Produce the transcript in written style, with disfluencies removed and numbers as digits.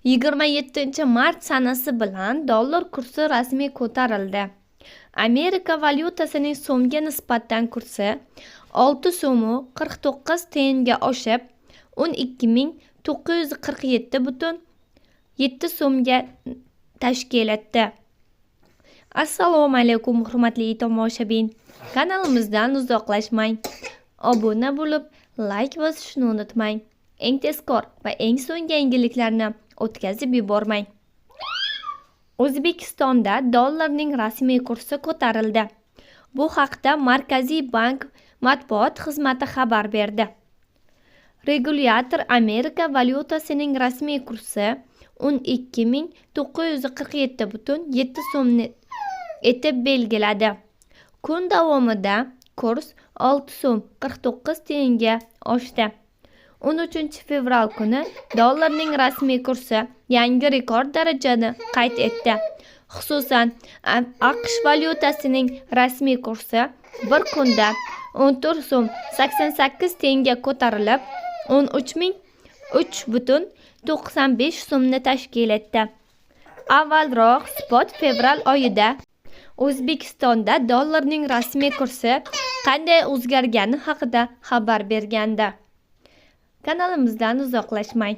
27-mart sanasi bilan dollar kursi rasmiy ko'tarildi. Amerika valyutasining so'mga nisbatan kursi 6 so'mu 49 tiyinga oshib, 12 947,7 so'mga tashkil etdi. Assalomu alaykum, hurmatli tomoshabin. Kanalimizdan uzoqlashmang. Obuna bo'lib, layk bosishni unutmang. Eng tezkor va eng so'nggi yangiliklarni o'tkazib yubormang. O'zbekistonda dollarning rasmiy kursi ko'tarildi. Bu haqda Markaziy bank matbuot xizmati xabar berdi. Regulyator Amerika valyutasining rasmiy kursi 12 947,7 so'mni etib belgiladi. Kun davomida kurs 6 so'm 49 tiyinga oshdi. 13 fevral kuni dollarning rasmiy kursi yangi rekord darajani qayd etdi. Xususan, AQSh valyutasining rasmiy kursi bir kunda 14 so'm 88 tiyinga ko'tarilib, 13 003,95 so'mni tashkil etdi. Avvalroq Spot fevral oyida O'zbekistonda dollarning rasmiy kursi qanday o'zgargani haqida xabar bergandi. Kanalimizdan uzoqlashmang.